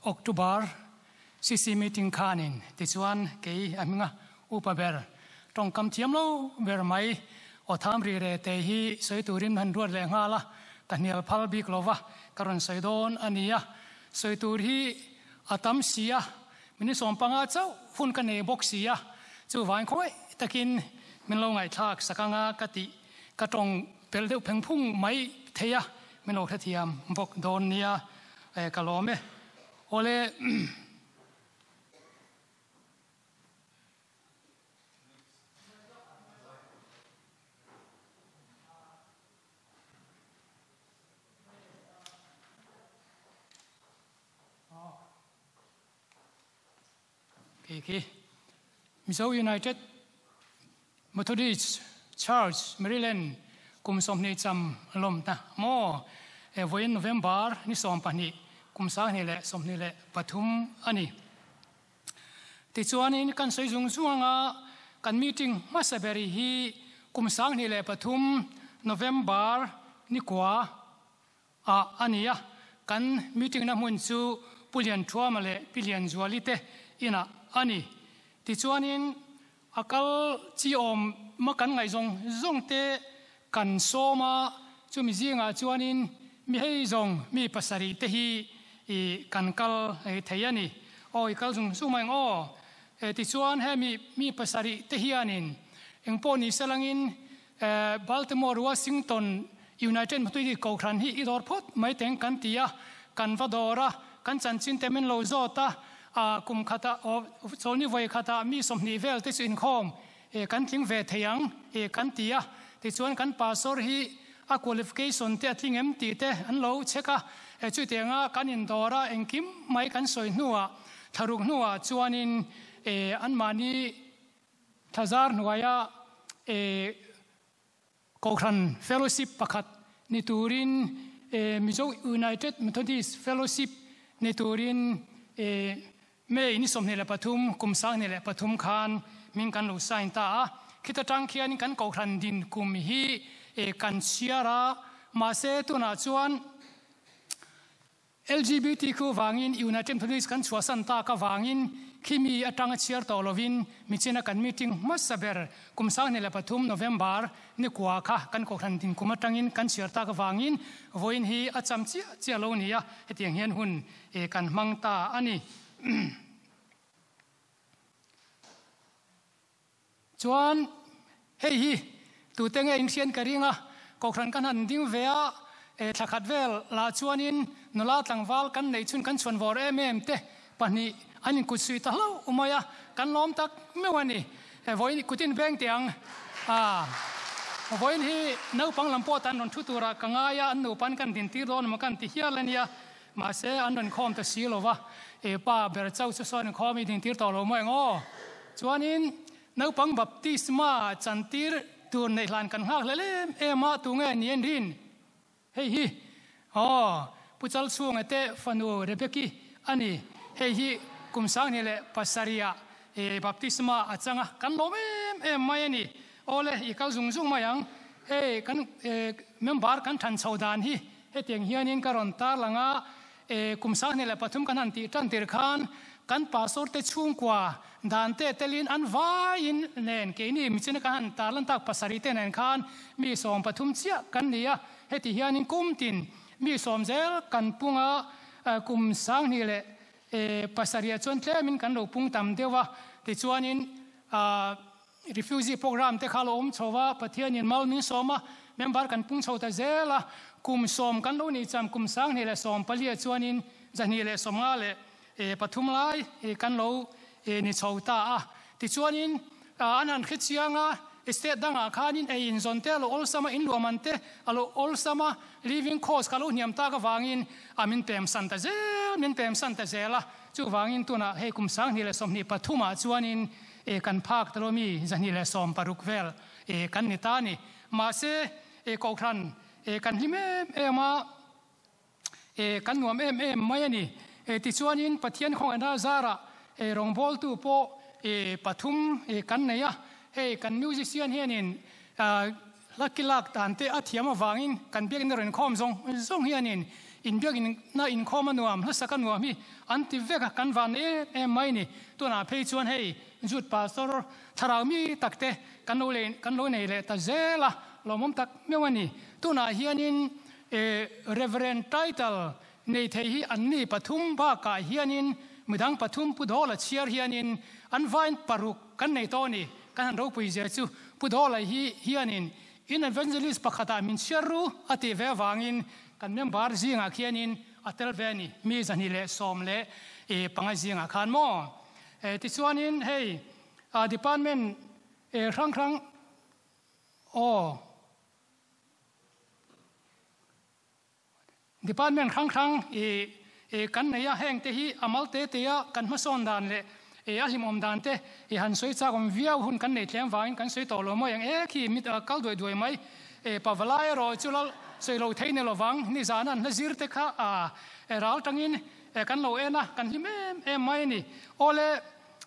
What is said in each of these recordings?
October CC meeting khanin tichuan kei a hminga upa ber tawngkam thiam lo ber mai aw tham ri re te hi sawi turin han ruat leh nghal a, ka hnial phal bik lo va, ka rawn sawi dawn a ni a, sawi tur hi a tam si a, minute 15 chauh hun ka nei bawk si a, chuvangin khawngaih takin min lo ngaihthlak sak anga ka tih ka tawng pelh deuh pheng phung mai thei a, min lo hrethiam bawk dawn nia ka lawm e. Awle. Khi khi Mizo United Methodist Church Maryland kum 20 cham lawm ta maw e vawiin November ni 12 kum 2023 ani. Tichuanin kan sawi zung zung anga kan meeting hmasa ber hi kum 2003 November ni kua ah a ni a, kan meeting na hmun chu Pu Lianthuama leh Pi Lianzuali te inah a ni. Tichuanin a kal chi awm ma kan ngaih zawng zawng te kan sawm a, chumi zingah chuanin mi hei zawng mi pasarih te hi i kan kal thei a ni. Aw i kal zung zung mai ang aw. Tichuan hemi mi pasarih te hianin engpawh ni selangin Baltimore, Washington, United Methodist Kohhran hi i dawr phawt mai teng kan ti a, kan va dawr a, kan chanchin te min lo zawt a, a kum khatah aw chawlni vawi khatah mi 20 vel te chu inkhawm kan tling ve thei ang kan ti a, tichuan kan pastor hi a qualification te a tling em tih te an lo check a, chutianga kan indawr a engkim mai kan sawi hnuah thlaruk hnuah chuanin anmahni Thlazar hnuaia Kohhran Fellowship pakhat ni turin Mizo United Methodist Fellowship ni turin May ni 23 kum 2003 khan hming kan lo sign ta a. Khita tang khianin kan Kohhran din kum hi kan chhiar a, mahse tunah chuan LGBTQ vangin United Methodist kan chhuahsan tak avangin khimi atanga chhiar tawh lovin michina kan meeting hmasa ber kum 2003 November ni kua kha kan Kohhran din kum atangin kan chhiar tak avangin vawiin hi a cham chiah chiah lo nia hetiang hian hun kan hmang ta a ni. Chuan hei hi tute nge in hrian ka ring a, Kohhran kan han ding ve a, thla khat vel lah chuanin nula tlangval kan neih chhun kan chhuan vawr em em te pahnih an inkut suih ta hlauh mai a, kan lawm tak meuh a ni. Vawiin kutin veng teh ang. Vawiin hi naupang lam pawh tan rawn thu turah ka ngai a, an nupan kan din tir dawn emaw kan ti hial a nia, mahse an rawn khawm ta si lo va, pa ber chauh chu sawn inkhawm i din tir tawh lo maw eng aw. Chuanin naupang baptisma chantir tur neih hlan kan nghak hlel em em a, tunge ni en rin? Hei hi aw Pu Chalchhunga te fanu Rebeki a ni. Hei hi kum 27ah baptisma a chang a, kan lawm em em mai a ni. Awle i kal zung zung mai ang. Hei kan member kan than chho dan hi hetiang hianin ka rawn tarlang a. Kum 2003 kan han tih tan tir khan kan pastor te chhungkua dan te telin an vaiin nen keini michina kan han tarlan tak pasarih te nen khan mi 13 chiah kan ni a, heti hianin kum tin mi 10 zel kan pung a, kum 2007 chuan tlemin kan lo pung tam deuh a, tichuanin Refugee program te kha lo awm chho a, Pathianin mal min sawm a, member kan pung chho ta zel a, kum 10 kan lo nih cham kum 2014 chuanin 253 lai kan lo ni chho ta a. Tichuanin an han hre chiang a, state dangah khanin ei in zawn te a lo awlsam a, in luahman te a lo awlsam a, living cost kha lo hniam tak avangin a min pem san ta zel, min pem san ta zel a. Chuvangin tunah hei kum 2023 ah chuanin kan phak ta lo mi 260 vel kan ni ta a ni. Mahse Kohhran kan hlim em em a, kan nuam em em mai a ni. Tichuanin Pathian khawngaihna zarah rawngbawltu pawh pathum kan nei a. Hei kan musician hianin hla kilak dan te a thiam avangin kan biakna rawn khawm zawng zawng hianin Inbiak na inkhawm a nuam, hlasak a nuam hi an ti vek a, kan van em em mai ni. Tunah phei chuan hei Jude Pastor thlarau mi tak te kan lo lei kan lo nei leh ta zel a, lawmawm tak meuh a ni. Tunah hianin Reverend title nei thei hi an ni pathum bakah hianin midang pathum Pu Dawla chhiar hianin an vain paruk kan nei tawh a ni. Kan han ropui zia chu Pu Dawla hi hianin In evangelist pakhatah min chhiar ru a tih ve avangin kan member zingah khianin a tel ve a ni, mi 215 zingah khan maw? Tichuanin hei department hrang hrang aw Department hrang hrang i kan nei a, heng te hi a mal te te a kan hmasawn dan leh a hlimawm dan te i han sawi chak awm viau hun kan nei tlem vangin kan sawi tawh lo mawi ang e khi mit a kal duai duai mai. Pavalai erawh chu lal sawi lo thei ni lovang, nizan an hla zir te kha a ral tangin kan lo en a, kan hlim em em mai a ni. Awle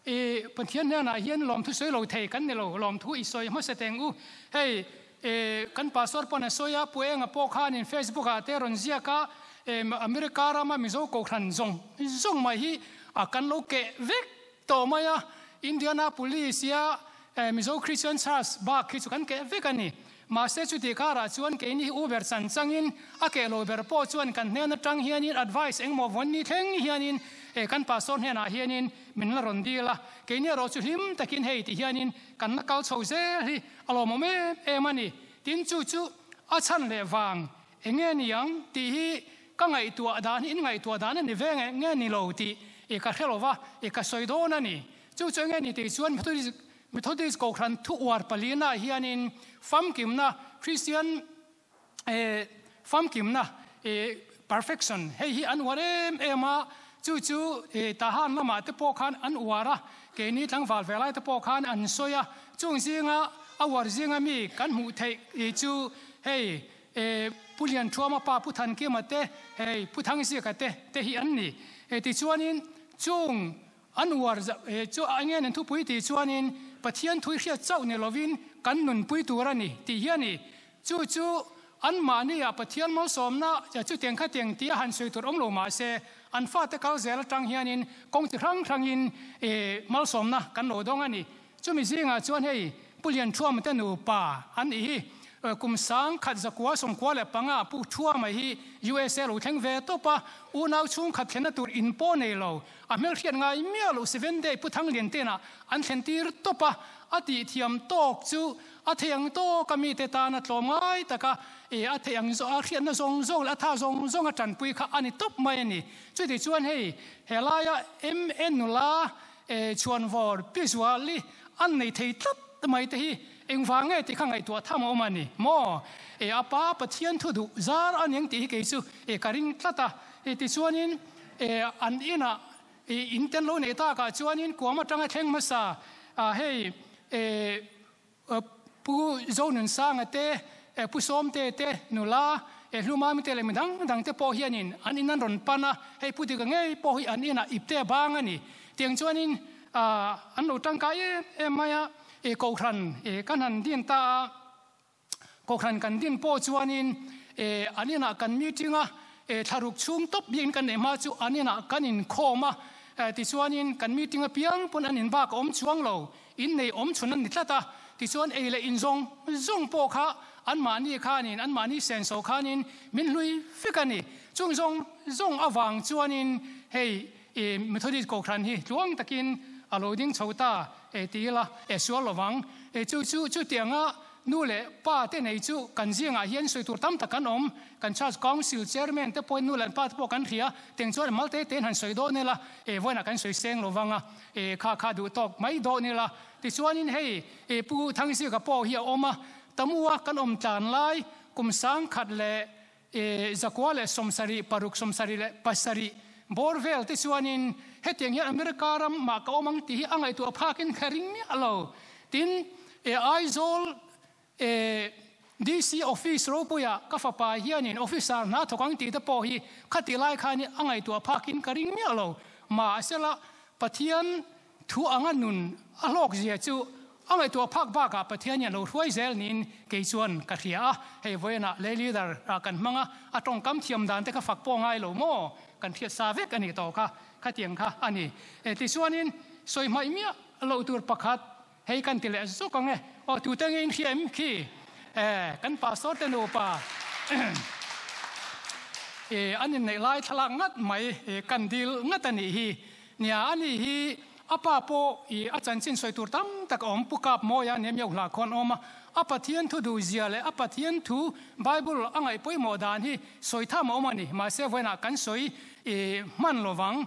i Pathian hnenah hian lawmthu sawi lo thei kan ni lo, lawmthu i sawi hmasa teng u. Hei E, kan pastor pawn a sawi a, Pu Enga pawh khanin Facebook ah te rawn ziak a, e, America rama Mizo Kohhran zawng zawng mai hi a kan lo keh vek tawh mai a, Indianapolis ia e, Mizo Christian Church bak hi chu kan keh vek a ni. Mahse chutih karah chuan keini hi Uber chan changin a keh lo ber pawh chuan kan hnen atang hianin advice engmaw vawn ni thleng hianin e, kan pastor hnenah hianin min la rawn dil a, keini erawh chu hlim takin hei ti hianin kan la kal chho zel hi A lawmawm em em a ni. Tin, chu chu a chhan leh vang eng nge ni ang tih hi ka ngaihtuah dan hi in ngaihtuah dan a ni ve nge nge ni lo tih i ka hre lo va, i ka sawi dawn a ni. Chu chu eng nge ni tih chuan Methodist Methodist Kohhran thu uar palina hianin famkimna Christian eh famkimna eh perfection hei hi an uar em em a, chu chu eh Tahan lamah te pawh khan an uar a, keini tlangval ve lai te pawh khan an sawi a, chung zinga a uar zinga mi kan hmuh theih eh chu hei eh Pu Lianthuama pa Pu Thankima te hei Pu Thangzika te te hi an ni. Eh tichuanin chung An uar chu a ngen an thupui tih chuanin Pathian thui hriat chauh ni lovin kan nunpui tur a ni tih hi a ni. Chu chu anmahnia Pathian malsawmna chutiang khatiang tia han sawi tur awm lo mah se, an fate kal zel atang hianin kawng chi hrang hrangin malsawmna kan lo dawng a ni. Chumi zingah chuan hei Pu Lianthuama te nupa an nih hi. Kum 1000 95 Pu Thuama hi USA lo thleng ve tawp a, unau chhungkhat thlenna tur in pawh nei lo. A hmelhriat ngai miah loh Seven Day Pu Thanglian tenah an thlen tir tawp a, a tih thiam tawk chu a thei ang tawk a mite tana tlawm ngai taka e a thei ang a hriatna zawng zawng leh a tha zawng zawng a tanpui kha a ni tawp mai a ni. Chutih chuan hei helaia MN nula E chhuanvawr pi zual i an nei thei tlat mai te hi engvang nge tih kha ngaihtuah tham a awm a ni maw? E a pa Pathian thu duh zar a niang tih hi kei chu e ka ring tlat a. E tichuanin e an inah e in ten lo neih takah chuanin kuam atanga thleng hmasa a hei e Pu Zonunsanga te, Pu Sawmte te, nula, Hlumami te leh mi dang dang te pawh hianin an in an rawn pan a, hei Pu Dika ngei pawh hi an inah ipte a bang a ni. Tiang chuanin an lo tangkai em em mai a, Kohhran kan han din ta a, Kohhran kan din pawh chuanin an inah kan meeting a, thlaruk chhung tawp biakin kan neih hma chu an inah kan inkhawm a, tichuanin kan meeting apiang pawn an in bak a awm chuang lo. Innei awm chhun an ni tlat a, tichuan ei leh in zawng zawng pawh kha anmahni khanin, anmahni senso khanin min hlui vek a ni. Chung zawng zawng avang chuanin hei i Methodist Kohhran hi tluang takin a lo ding chho ta e ti ila e sual lovang. E chu chu chutianga nu leh pa te nei chu kan zingah hian sawi tur tam tak kan awm. Kan Church Council Chairman te pawhin nu leh pa te pawh kan hria, teng chuan mal te tein han sawi dawn ila e vawiinah kan sawi seng lovang a. E kha kha duh tawk mai dawh ni la. Tichuanin hei e Pu Thangzika pawh hi a awm a, Tamua kan awm tlan lai kum 1000 leh e 976 77 bawr vel tichuanin hetiang hian America ram mah ka awm ang tih hi a ngaihtuah phakin ka ring miah lo. Tin, e Aizawl E DC office ropuia ka fapa hianin officer hna thawk ang tih te pawh hi khatih lai khan a ngaihtuah phakin ka ring miah lo. Mahsela Pathian thu anga nun a hlawk zia chu A ngaihtuah phak bakah Pathian hian lo hruai zel niin kei chuan ka hria a, hei vawiinah lei leader ah kan hmang a, a tawngkam thiam dan te kha fak pawh ngai lo maw? Kan hriat sa vek a nih tawh kha, khatiang kha a ni. Tichuanin sawi hmaih miah loh tur pakhat hei kan ti leh zawk ang e, aw tute nge in hria em khi? Kan pastor te nupa an inneih lai thlalak ngat mai kan dil ngat a nih hi. Nia, ani hi a pa pawh i a chanchin sawi tur tam tak a awm. Pu Kap Mawia nia miau hla khawn awm a, a Pathian thu duhzia leh a Pathian thu Bible a ngaih pawimawh dan hi sawi tham a awm a ni. Mahse, vawiinah kan sawi i hman lo vang.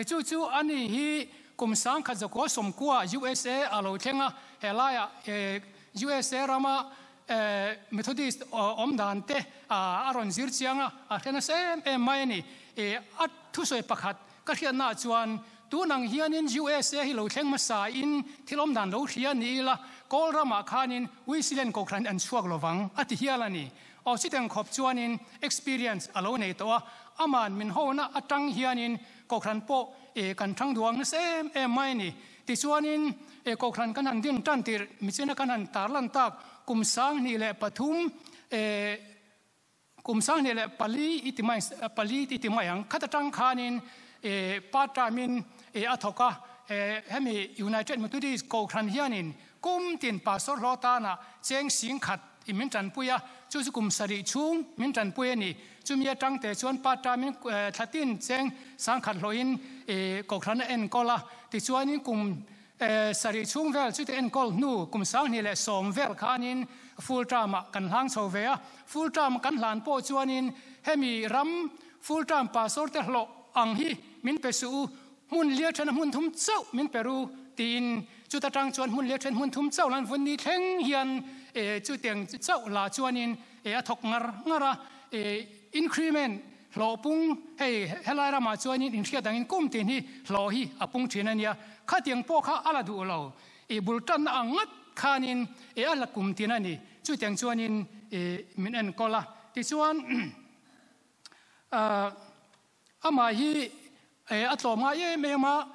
Chu chu ani hi kum 1990 USA a lo thleng a, helaiah USA rama Methodist awm dan te a rawn zir chiang a, a hre nasa em em mai a ni. A thusawi pakhat Ka hriatnaah chuan tun ang hianin USA hi lo thleng hmasa in thil awm dan lo hria ni ila, Kawl ramah khanin Wisilen Kohhran an chhuak lo vang a ti hial a ni. Aw chuteng khawp chuanin experience a lo nei tawh a, aman min hona atang hianin Kohhran pawh e kan thang duang nasa em em mai a ni. Tichuanin e Kohhran kan han din tan tirh michina kan han tarlan tak kum 2003 e Kum 24 i ti mai, pali i ti mai ang. Khat atang khanin part time in a thawk a, hemi United Methodist Kohhran hianin kum tin pastor hlawh tana cheng sing khat i min tanpui a, chu chu kum sarih chhung min tanpui a ni. Chumi atang te chuan part time in thlatin cheng 10,000 hlawhin Kohhran a enkawl a, tichuanin kum Sarih chhung vel chute enkawl hnu kum 2010 vel khanin full term ah kan hlang chho ve a, full term kan hlan pawh chuanin hemi ram full term pastor te hlawh ang hi min pe suh u, hmun lia then a hmun thum chauh min pe ru tiin chuta tang chuan hmun lia then hmun thum chauh lan vun ni thleng hian chutiang chauh la chuanin a thawk ngar ngar a, increment Hlawh pung, hei helai ramah chuanin inhriat angin kum tin hi hlawh hi a pung thin a nia. Khatiang pawh kha a la duh lo. I bul tanna ang ngat khanin i a la kum tin a ni. Chutiang chuanin i min enkawl a. Tichuan amah hi a tlawm ngai em em a,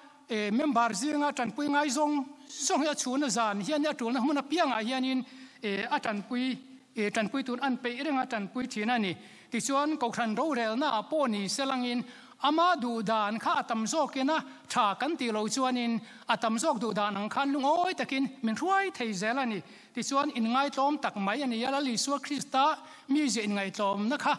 member zinga tanpui ngai zawng zawng hi a chhuna zan hian a tulna hmun apiangah hianin a tanpui tanpui tur an peih reng a tanpui thin a ni. Tichuan Kohhran rorelnaah pawh ni selangin ama duh dan kha a tam zawkin a tha kan tih loh chuanin a tam zawk duh dan ang khan lungawi takin min hruai thei zel a ni. Tichuan inngaitlawm tak mai a ni a, Lal Isua Krista mizia inngaihtlawmna kha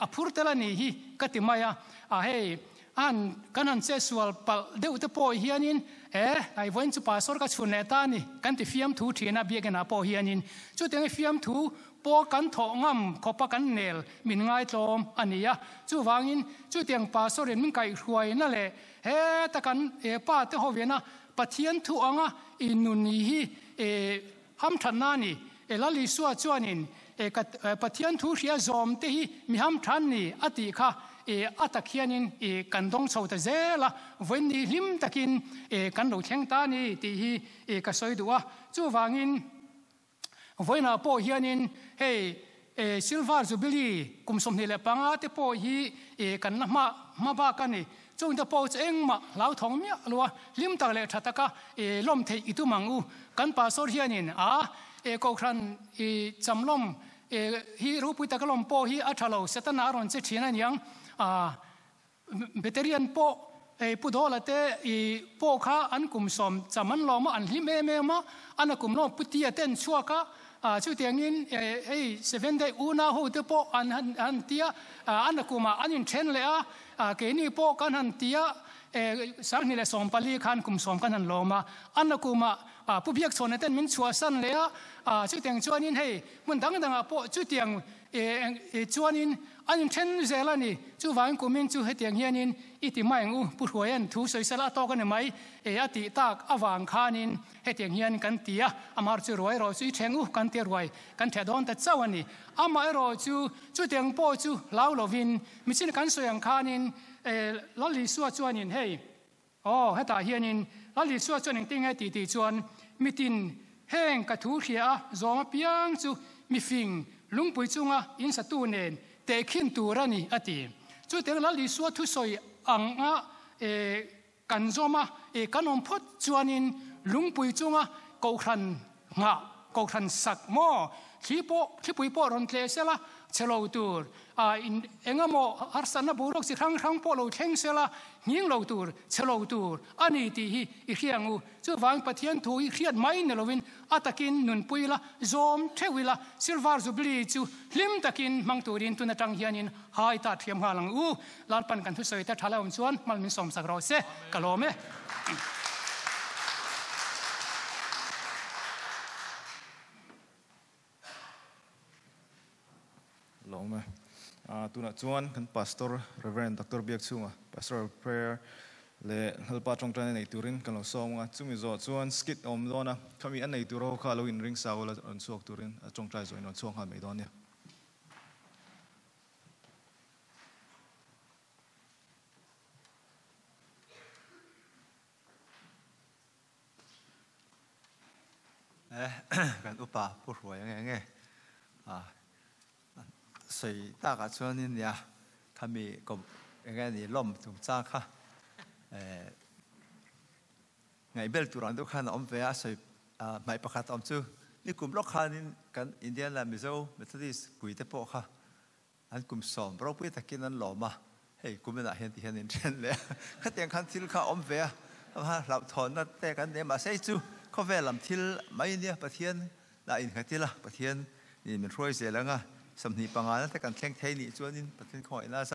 a phur tel a ni hi ka ti mai a. A hei, an kan han che sual palh deuh te pawh hianin e, ai vawiin chu pastor ka chhun leh ta a ni, kan ti fiamthu thin a, biakinah pawh hianin chutiang i fiamthu pawh kan thawh ngam khawpa kan nel min ngaitlawm a ni a. Chuvangin chutiang pastor in min kaihhruaina leh heta kan pa te hovena Pathian thu anga i nun hi e hamthatna a ni. E Lal Isua chuanin e ka Pathian thu hria zawm te hi mi hamthan ni a tih kha e a tak hianin e kan dawng chho ta zel a, vawiin hlim takin e kan lo thleng ta a ni tih hi e ka sawi duh a. Chuvangin Vawiinah pawh hianin hei Silver Jubilee kum 25 te pawh hi kan la hma hma bak a ni. Chungte pawh chu engmah hlauthawng miah lo a, hlim tak leh tha taka lawm theih i tum ang u. Kan Pastor hianin a Kohhran chamlawm hi ropui taka lawm pawh hi a tha lo, Setana a rawn che thin a niang. Veterian pawh ei Pu Dawla te i pawh kha an kum sawm cham an lawm a, an hlim em em a, an a kum lawm Pu Tia te an chhuak a, chutiangin hei Seven Day unau ho te pawh an han han ti a, an a kumah an inthen leh a, keini pawh kan han ti a, 2014 khan kum sawm kan han lawm a, an a kumah Pu Biakchhawna ten min chhuahsan leh a, chutiang chuanin hei hmun dang dangah pawh chutiang Chuanin an inthen zel a ni. Chuvangin kumin chu hetiang hianin i ti mai ang u, Pu Hruaia'n thu sawisel a tawk a ni mai e a tih tak avang khanin hetiang hian kan ti a, amah chu ruai erawh chu i thleng u kan ti a, ruai kan theh dawn ta chauh a ni. Amah erawh chu chutiang pawh chu hlau lovin michin kan sawi ang khanin Lal Isua chuanin hei, Aw, hetah hianin Lal Isua chuan engtin nge tih tih chuan, Mitin heng ka thu hria a zawm apiang chu mifing lungpui chunga insatu nen tehkhin tur a ni, a ti. Chutiang Lal Isua thusawi anga kan zawm a, kan awm phawt chuanin lungpui chunga kohhran. Nghah kohhran sak maw? Thli pawh, thlipui pawh rawn tleh sela, chhe lo tur, a in eng emaw harsatna boruak chi hrang hrang pawh lo thleng sela, nghing lo tur, chhe lo tur a ni tih hi i hria ang u. Chuvangin Pathian thu hi hriat mai ni lovin a takin nunpui ila, zawm theuh ila, Silver Jubilee chu hlim takin hmang turin tun atang hianin hai ta thiam nghal ang u. Lalpan kan thusawi te tha la awm chuan hmal min sawmsak rawh se, ka lawm e. Lawm e. Tunah chuan kan Pastor Rev. Doctor Biakchhunga Pastoral Prayer leh Lalpa tawngtaina nei turin kan lo sawm a, chumi zawh chuan skit a awm dawn a, khami a nei tur ho kha lo inring sa ula rawn chhuak turin a tawngtai zawhin rawn chhuak nghal mai dawn nia. Kan upa Pu Hruai nge nge sawi takah chuanin nia khami enge ni lawm chungchang kha ngaihbel tur ang deuh khan a awm ve a, sawi hmaih pakhat a awm chu nikum lawk khanin kan Indian la Mizo Methodist pui te pawh kha An kum sawm ropui takin an lawm a, hei kum inah hian ti hian in then leh a, khatiang khan thil kha a awm ve a, hlauhthawnna te kan nei mahse hei chu khawvel lam thil mai nia Pathian lah innghat ila, Pathian nih min hruai zel ang a, 25 na te kan thleng thei nih chuanin Pathian khawngaihna a.